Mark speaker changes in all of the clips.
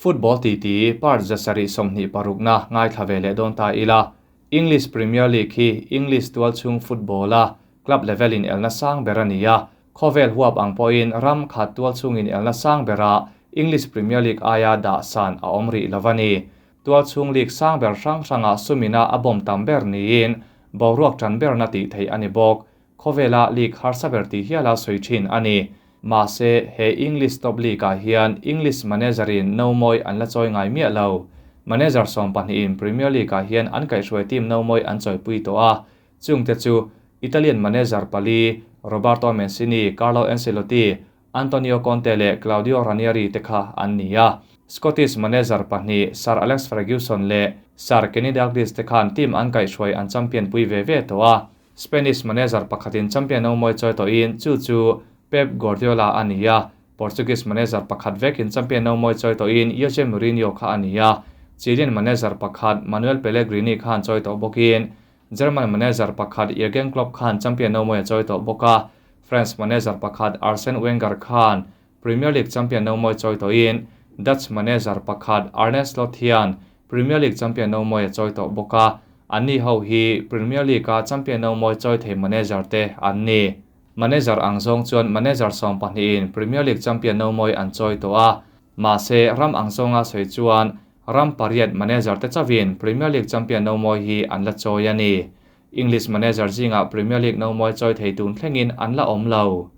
Speaker 1: Football titi part 726 na ngaithla ve leh dawn ta ila. English Premier League hi English tualchhung football a club level in elna sang ber a ni a, khawvel huap ang pawhin ram khat tualchhung in elna sang berah English Premier League aia dah san a awm rih lo a ni. Tualchhung league sang ber hrang hrangah sumina a bawm tam ber niin boruak tan berna tih theih a ni bawk. Khawvela league harsa ber tih hiala sawi thin a ni. Mahse, he English top league ah hian English manager in nomawi an la chawi ngai miah lo. Manager 12 in Premier League ah hian an kaihhruai team nomawi an chawipui tawh a. Chungte chu Italian manager pali Roberto Mancini, Carlo Ancelotti, Antonio Conte leh Claudio Ranieri te kha an ni a. Scottish manager pahnih Sir Alex Ferguson leh Sir Kenny Dalglish te khan team an kaihhruai an champion pui ve ve tawh a. Spanish manager pakhatin champion nomawi chawi tawhin chu chu Pep Guardiola a ni a. Portuguese manager pakhat vekin champion nomawi chawi tawhin Jose Mourinho kha a ni a. Chilean manager pakhat Manuel Pellegrini khan chawi tawh bawkin German manager pakhat Jurgen Klopp khan champion nomawi a chawi tawh bawk a. French manager pakhat Arsene Wenger khan Premier League champion nomawi chawi tawhin Dutch manager pakhat Arne Slot hian Premier League champion nomawi a chawi tawh bawk a. Anni ho hi Premier League a champion nomawi chawi thei manager te an ni. Manager ang zawng chuan manager 12 in Premier League champion nomawi an chawi tawh a. Mahse ram ang zawnga sawi chuan ram pariat manager te chawin Premier League champion nomawi hi an la chawi a ni. English manager zinga Premier League nomawi chawi thei tun thlengin an la awm lo.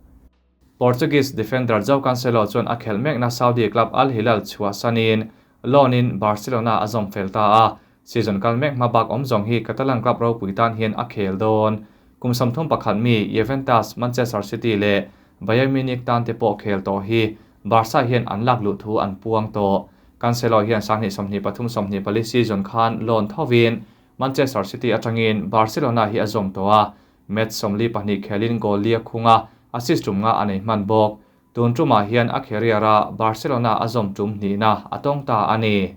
Speaker 1: Portuguese defender Joao Cancelo chuan a khelh mekna Saudi club Al Hilal chhuah sanin loan in Barcelona a zawm fel ta a. Season kal mek hma bak awm zawng hi Catalan club ropui tan hian a khel dawn. Kum 31 mi Juventus, Manchester City leh Bayern Munich tan te pawh khel tawh hi Barca hian an lak luh thu an puang tawh. Cancelo hian 2023-24 season khan loan thovin Manchester City atangin Barcelona hi a zawm tawh a. Match 42 khelin goal lia khunga assist tum nga a nei hman bawk. Tun tumah hian a career a Barcelona a zawm tum hnihna a tawng ta a ni.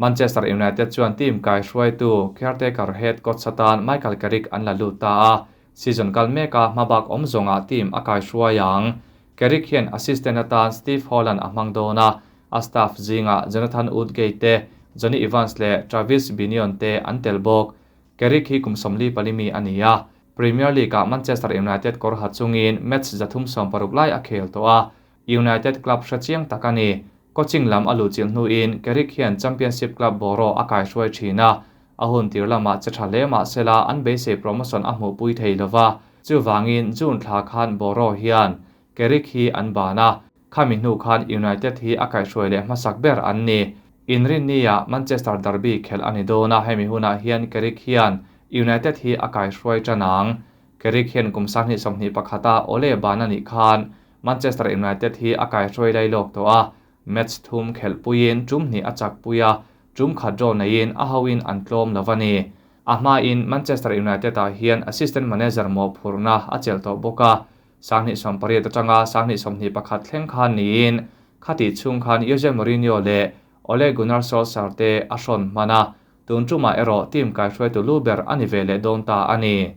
Speaker 1: Manchester United chuan team kai hruaitu caretaker head coach atan Michael Carrick an la lut ta a. Season kal meka hmabak awm zawnga team a kai hruai ang. Carrick hian assistant atan Steve Holland a hmang dawn a. A staff zinga Jonathan Woodgate te, Johnny Evans leh Travis Binnion te an tel bawk. Carrick hi kum 44 mi a ni a. Premier League ah Manchester United kawr ha chungin match 360 lai a khel tawh a. United club hrechiang tak a ni. Coaching lam a luhchilh hnuin Carrick hian Championship club Boro a kai hruai thin a. A hun tir lamah che tha hle mahsela an beisei promotion a hmuhpui thei lova. Chuwangin June thla khan Boro hian Carrick hi an ban a. Khami hnu khan United hi a kai hruai leh hmasak ber an ni. Inrinni ah Manchester Derby khel ani dawn a, hemi hunah hian Carrick hian United hi a kai hruai tanang. Carrick hian kum 2021 a Ole ban ani khan Manchester United hi a kai hruai lai lawk tawh a. Match thum khel puiin tum hnih a chak pui a, tum khat draw neiin a hoin an tlawm lo ani. A hma in Manchester United ah hian assistant manager mo phurna a chel tawh bawk a. 2018 atanga 2021 thleng khan niin khati chung khan Jose Mourinho leh Ole Gunnar Solskjaer te a hrawn hman a. Tun tumah erawh team kai hruaitu lu ber ani ve leh dawn ta ani.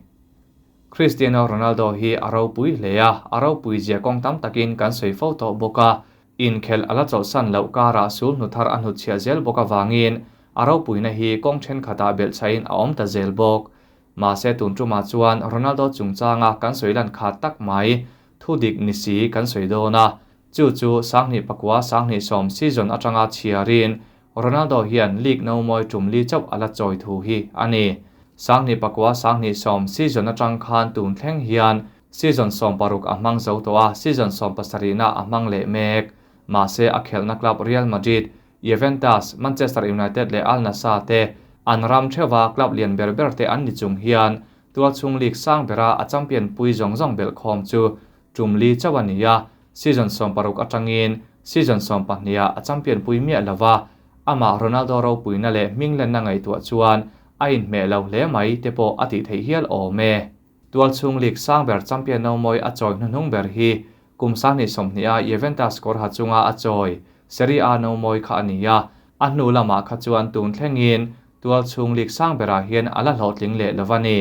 Speaker 1: Cristiano Ronaldo hi a ropui hle a, a ropui zia kawng tam takin kan sawi fo tawh bawk a. Inkhel ala chawlhsan loh karah sul hnu thar a hnutchhiah zel bawk awangin a ropuina hi kawng thenkhatah belhchhain a awm ta zel bawk. Mahse tun tumah chuan Ronaldo chungchanga kan sawi lan khat tak mai thu dik ni si kan sawi dawn a. Chu chu 2009-2010 season atanga chhiarin Ronaldo hian league nomawi tum li chauh ala chawi thu hi ani. 2009-2010 season atang khan tun thleng hian season 16 a hmang zo tawh a, season 17 na a hmang leh mek. Mahse a khelhna club Real Madrid, Juventus, Manchester United leh Al Nassr te an ram thewa club lian ber ber te an ni chung hian tualchhung league sang bera a champion pui zawng zawng bel khawm chu tum li chauh ani a. Season 16 atangin season 12 a champion pui miah lova. Ama Ronaldo ropuina leh hminglen na ngaihtuah chuan a inhmeh lo hle mai te pawh a tih theih hial awm e. Tualchhung league sang ber champion nomawi a chawi hnuhnung ber hi kum 2020 a Juventus kawr ha chunga a chawi Serie A nomawi kha ani a. A hnu lamah kha chuan tun thlengin tualchhung league sang berah hian ala hlawhtling leh lova ni.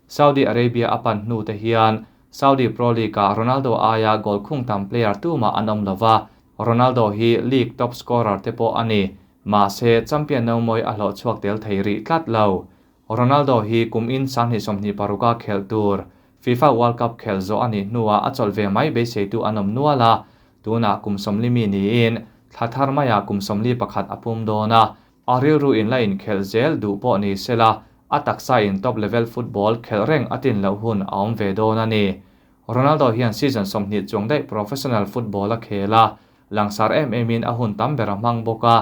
Speaker 1: Saudi Arabia a pan hnu te hian Saudi Pro League ah Ronaldo aia goal khung tam player tuma an awm lova. Ronaldo hi league top scorer te pawh a ni, mahse champion nomawi a hlawh chhuak tel thei rih tlat lo. Ronaldo hi kum in 2026 a khelh tur FIFA World Cup khelh zawh a nih hnuah a chawlh ve mai beiseitu an awm nual a, tunah kum 40 mi niin thla thar maiah kum 41 a pum dawn a, a rilru in la inkhelh zel duh pawh ni sela a taksa in top level football khelh reng a tin loh hun a awm ve dawn a ni. Ronaldo hian season 20 chuang daih professional football a khel a, langsar em em in a hun tam ber a hmang bawk a,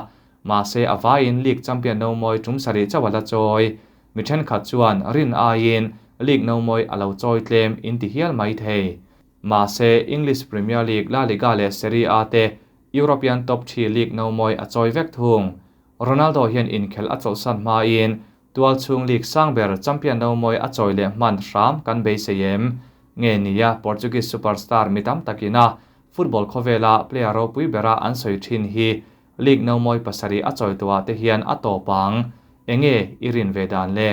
Speaker 1: mahse a vaiin league champion nomawi tum sarih chauh a la chawi. Mi thenkhat chuan rin aiin league nomawi a lo chawi tlem in ti hial mai thei. Mahse English Premier League, La Liga leh Serie A te European top 3 league nomawi a chawi vek thung. Ronaldo hian inkhelh a chawlhsan hmain tual chhung league sang ber champion nomawi a chawi leh hman hram kan beisei em. Nge nia Portuguese superstar mitam takina football khawvela player ropui bera an sawi thin hi league nomawi pasarih a chawi tuah te hian a tawpang enge i rin ve dan le.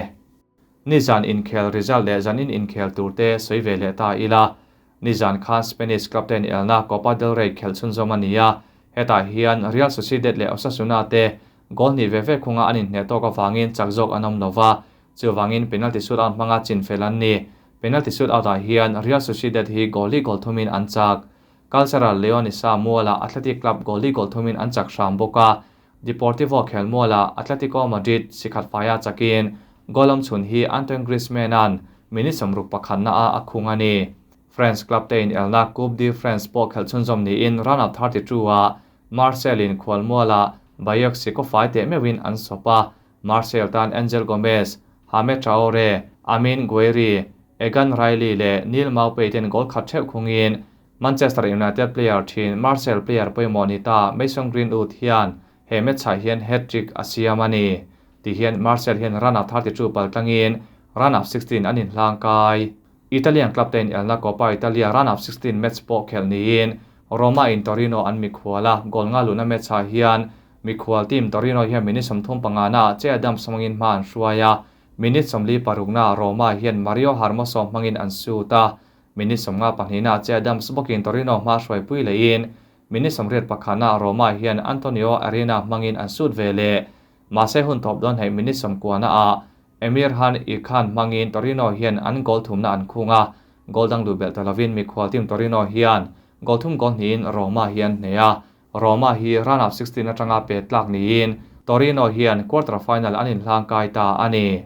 Speaker 1: Nizan inkhel result leh zanin inkhel tur te sawi ve leh ta ila. Nizan khan Spanish club ten elna Copa del Rey khel chhunzawm ania, hetah hian Real Sociedad leh Osasuna te goal ni ve ve khunga an inhne tawk awangin chak zawk an awm lova, chuwangin penalty shootout hmanga chin fel an ni. Penalty shootout ah hian Real Sociedad hi goal li goal thumin an chak. Cultural Leonisa Muala Athletic Club goal li goal thumin an chak hram bawk a. Deportivo khel Muala Atletico Madrid sikhat faia chakin golam chhun hi Antoine Griezmann an minute 61 na a a khung ani. France club te in elna Coupe de France pawh khel chhunzawm niin round of 32 a Marseille in khual Muala Bayeux siko fai te meuhin an sopa. Marseille tan Angel Gomez, Hamed Traore, Amin Gouiri, Egan Riley le Neil Maupay ten goal khat theuh khungin Manchester United player thin Marseille player pawimawh ni ta Mason Greenwood hian he match ah hian hat-trick a siam ani. Ti hian Marseille hian round of 32 pal tlangin round of 16 an inhlang kai. Italian club te in elna Coppa Italia round of 16 match pawh khel niin Roma in Torino an mikhuala goal nga luna match ah hian mikhual team Torino hian minute 35 na Che Adams hmangin hma an hruaia, minute 46 na Roma hian Mario Hermoso hmangin an shoot a, minute 52 na Che Adams bawkin Torino hma hruai pui lein minute 81 na Roma hian Antonio Arena hmangin an shoot ve le. Mahse hun tawp dawn hei minute 90 na a Emir Han Ikhan hmangin Torino hian an goal thumna an khunga, goal dang lu bel talovin mikhual team Torino hian goal thum goal hnihin Roma hian hnea. Roma hi round of 16 atanga pe tlak niin Torino hian quarter final an inhlang kai ta ani.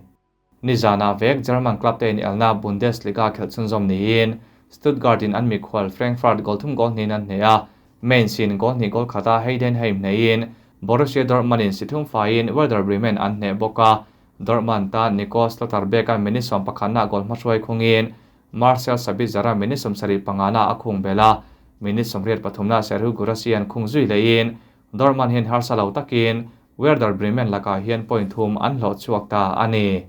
Speaker 1: Nizana vek German club te in elna Bundesliga khel chhunzawm niin Stuttgart in an mikhual Frankfurt goal thum goal hnihin an hnea, Mainz in goal hnih goal khata Heidenheim hneiin Borussia Dortmund in sithum faiin Werder Bremen an hne bawk a. Dortmund ta Nico Schlotterbeck a minute 11 na goal hmahruai khungin Marcel Sabitzer a minute 75 na a khung bela, minute 83 na Serhou Guirassy an khung zui lein Dortmund hian harsa lo takin Werder Bremen lakah hian point thum an hlawh chhuak ta ani.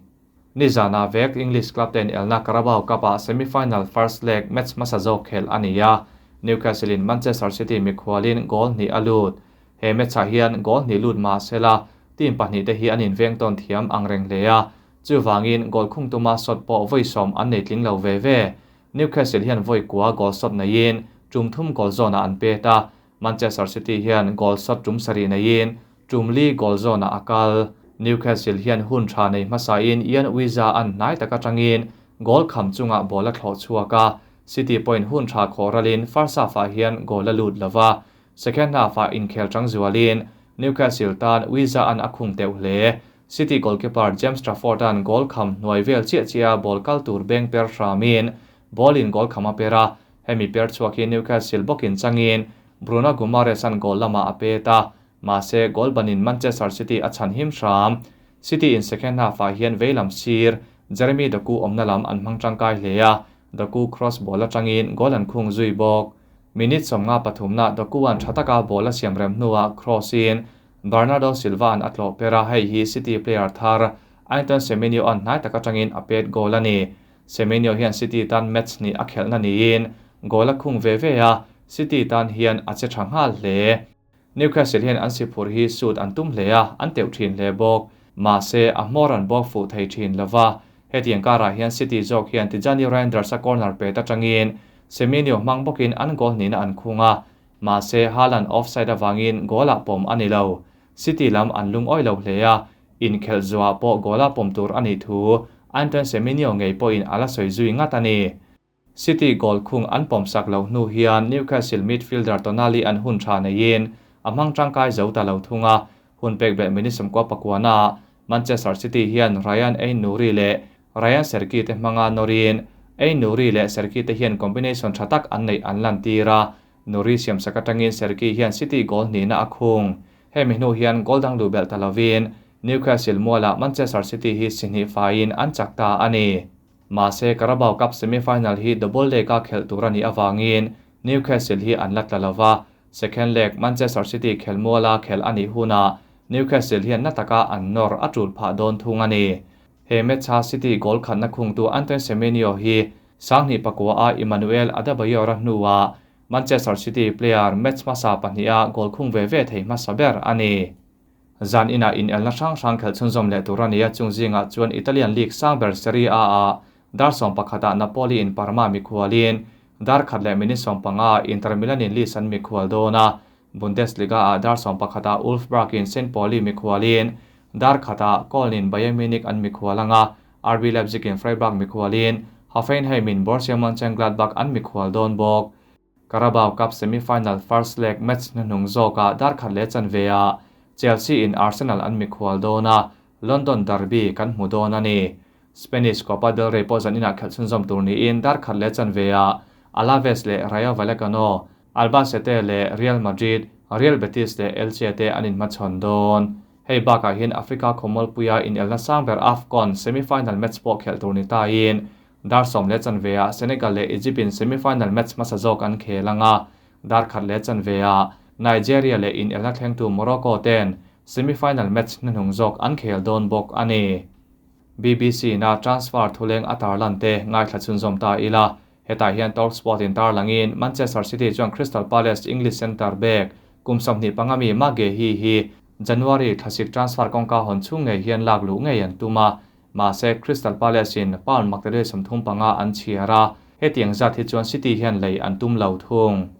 Speaker 1: Nizana vek English club ten elna Carabao Cup ah semi-final first leg match hmasa zawk khel ani a. Newcastle in Manchester City mikhualin goal hnih a lut. He match ah hian goal hnih lut ma sela team pahnih te hi an inveng tawn thiam ang reng hle a, chuwangin goal khung tuma shot pawh vawi sawm an nei tling lo ve ve. Newcastle hian vawi kua goal shot neiin tum thum goal zone ah an pet a. Manchester City hian goal shot tum sarih neiin tum li goal zone ah a kal. Newcastle hian hun tha nei hmasa in Ian Wiza an hnai taka tangin goal kham chunga ball a thlawh chhuak a. City point hun tha khawralin first half ah hian goal a lut lova. Second half ah inkhel tang zualin Newcastle tan Wiza an a khung teuh hle. City goalkeeper James Trafford an goal kham hnuai vel chiah chiah ball kal tur beng per hramin ball in goal khama pera, hemi per chhuak hi Newcastle bawkin changin Bruno Guimaraes an goal lama a peta, mahse goal banin Manchester City a chan him hram. City in second half ah hian veilam sir Jeremy Doku awmna lam an hmang tangkai hle a, Doku cross ball atangin goal an khung zui bawk. Minute 53 na Doku an thataka ball a siam rem hnuah cross in Bernardo Silva an a tlawh pera, hei hi City player thar Anton Semenyo an hnai taka tangin a pet goal ani. Semenyo hian City tan match ni a khelhna niin goal a khung ve ve a, City tan hian a che tha nghal hle. Newcastle hian an siphur hi shoot an tum hle a, an teuh thin hle bawk. Mahse a hmawr an bawk fuh thei thin lova. Hetiang karah hian City zawk hian Tijani Reijnders a corner pet atangin Semenyo hmang bawkin an goal nihna an khung a. Mahse Haaland offside avangin goal-ah pawm a ni lo. City lam an lungawi lo hle a, inkhelh zuah pawh goal-a pawm tur a nih thu Antoine Semenyo ngei pawhin a la sawi zui ngat a ni. City goal khung an pawmsak loh hnu hian Newcastle midfielder Tonali an hun tha neiin a hmang tangkai zo ta lo thung a, hun pek belh minute 99 ah Manchester City hian Rayan Ait-Nouri leh Rayan Cherki te hmanga nawrin Ait-Nouri leh Cherki te hian combination tha tak an neih an lantir a, Nouri siamsak atangin Cherki hian City goal hnihna a khung. Hemi hnu hian goal dang luh belh ta lovin Newcastle mualah Manchester City hi si hnih faiin an chak ta a ni. Mahse Carabao Cup semi-final hi double leg-a khelh tur a nih avangin Newcastle hi an la tla lova, second leg Manchester City khelmuala khelh a nih hunah Newcastle hian na taka an nawr a tul phah dawn thung a ni. He match-a City goal khatna khungtu Antoine Semenyo hi 2009-a Emmanuel Adebayor-a hnuah Manchester City player match hmasa pahniha goal khung ve ve thei hmasa ber a ni. Zan inah inelna hrang hrang khelh chhunzawm leh tur a ni a, chung zingah chuan Italian League sang ber Serie A ah dar 11ah Napoli in Parma mikhualin dar khat leh minute 15 Inter Milan in Leeds an mikhual dawn a, Bundesliga ah dar 11ah Wolfsburg in Saint Pauli mikhualin dar khatah Köln in Bayern Munich an mikhual anga, RB Leipzig in Freiburg mikhualin Hoffenheim in Borussia Mönchengladbach an mikhual dawn bawk. Carabao Cup semi-final first leg match hnuhnung zawkah dar khat leh chanve ah Chelsea in Arsenal an mikhual dawn a, London derby kan hmu dawn a ni. Spanish Copa del Rey pawh zan inah khelh chhunzawm tur niin dar khat leh chanve ah Alaves leh Rayo Vallecano, Albacete leh Real Madrid, Real Betis leh Elche te an inhmachhawn dawn. Hei bakah hian Africa khawmualpuia inelna sang ber AFCON semi-final match pawh khelh tur ni tain dar 10 leh chanve ah Senegal leh Egypt in semi-final match hmasa zawk an khel anga, dar khat leh chanve ah Nigeria leh inelna thlengtu Morocco ten semi-final match hnuhnung zawk an khel dawn bawk a ni. BBC na transfer thuleng a tarlan te ngaithla chhunzawm ta ila, hetah hian Talksport in tarlangin Manchester City chuan Crystal Palace English centre back kum 25 mi Marc Guehi hi January thlasik transfer kawngka hawn chhung ngei hian lak luh ngei an tum a, mahse Crystal Palace in pound maktaduai 35 an chhiar a, hetiang zat hi chuan City hian lei an tum lo thung.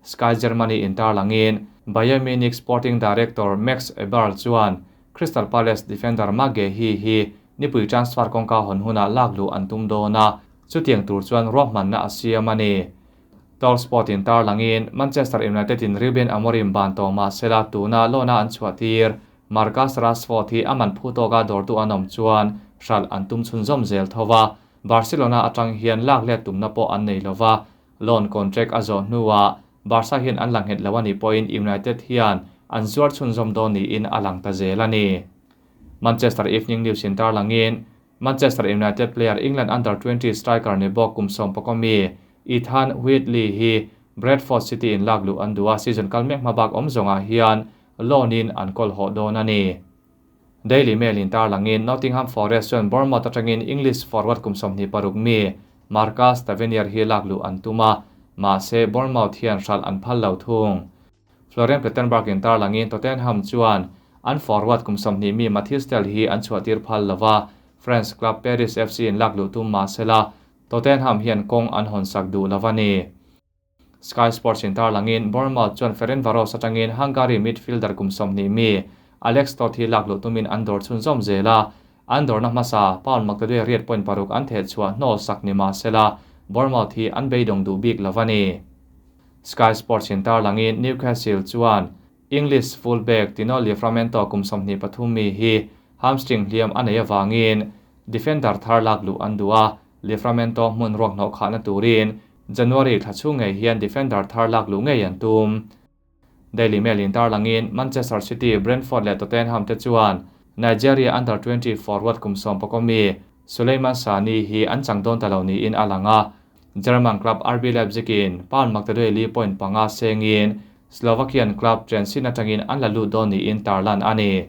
Speaker 1: Sky Germany in tarlangin Bayern Munich Sporting Director Max Eberl chuan Crystal Palace defender Marc Guehi hi nipui transfer kawngka hawn hunah lak luh an tum dawn a, chutiang tur chuan ruahmanna a siam a ni. Talksport in tarlangin Manchester United in Ruben Amorim ban tawh mahsela tuna loan-a an chhuahtir Marcus Rashford hi aman phu tawka dawrtu an awm chuan hral an tum chhunzawm zel thova, Barcelona atang hian lak let tumna pawh an nei lova, loan contract a zawh hnuah Barca hian an langhet lo ani pawhin United hian an zuar chhunzawm dawn niin a lang ta zel a ni. Manchester Evening News in tarlangin Manchester United player England under-20 striker ni bawk kum 11 mi Ethan Wheatley hi Bradford City in lak luh an duh a, season kal mek hmabak awm zawngah hian loan in an kawl hawh dawn a ni. Daily Mail in tarlangin Nottingham Forest chuan Bournemouth atangin English forward kum 26 mi Marcus Tavernier hi lak luh an tum a, mahse Bournemouth hian hral an phal lo thung. Florian Plettenberg in tarlangin Tottenham chuan an forward kum 20 mi Mathys Tel hi an chhuahtir phal lova, French club Paris FC in lak luh tum mahsela Tottenham hian kawng an hawn sak duh lova ni. Sky Sports in tarlangin Bournemouth chuan Ferencvaros atangin Hungary midfielder kum 20 mi Alex Toth hi lak luh tumin an dawr chhunzawm zel a, an dawrna hmasa pound maktaduai riat point paruk an theh chhuah hnawl sak ni mahsela Bournemouth hi an beidawng duh bik lova ni. Sky Sports in tarlangin Newcastle chuan English fullback Tino Livramento kum 23 mi hi hamstring hliam a nei awangin defender thar lak luh an duh a, Livramento hmun ruak hnawh khahna turin January thla chhung ngei hian defender thar lak luh ngei an tum. Daily Mail in tarlangin Manchester City, Brentford leh Tottenham te chuan Nigeria under-20 forward kum 11 mi Suleiman Sani hi an chang dawn ta lo niin a lang a, German club RB Leipzig in pound maktaduai li point panga sengin Slovakian club Trenčín atangin an la lut dawn niin tarlan a ni.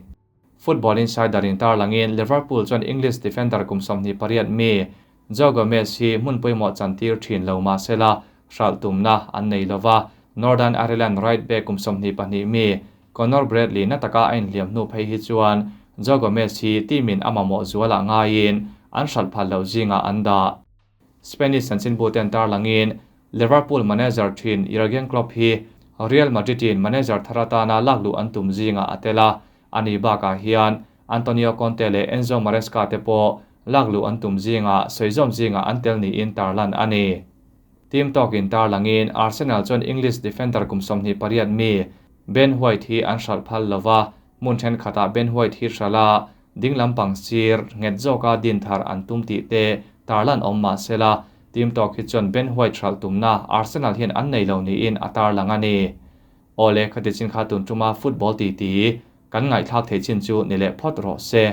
Speaker 1: Football Insider in tarlangin Liverpool chuan English defender kum 28 mi Joe Gomez hi hmun pawimawh chantir thin lo mahsela hral tumna an nei lova, Northern Ireland right back kum 22 mi Conor Bradley na taka a inhliam hnu phei hi chuan Joe Gomez hi team-in a mamawh zualah ngaiin an hral phal lo zinga an dah. Spanish chanchinbu ten tarlangin Liverpool manager thin Jurgen Klopp hi Real Madrid in manager thar atana lakluh an tum zingah a tel a, ani bakah hian Antonio Conte leh Enzo Maresca te pawh lakluh an tum zingah sawizawm zingah an tel niin tarlan a ni. Team tawkin tarlangin Arsenal chuan English defender kum 28 mi Ben White hi an hralh phal lova, hmun thenkhatah Ben White hi hralh a, ding lampang sir nghet zawka din thar an tum tih te tarlan awm mah sela, team tawk hi chuan Ben White hralh tumna Arsenal hian an nei lo niin a tarlang a ni. Awle, khati chin kha tun tuma football titi kan ngaihthlak thei chin chu ni leh phawt rawh se.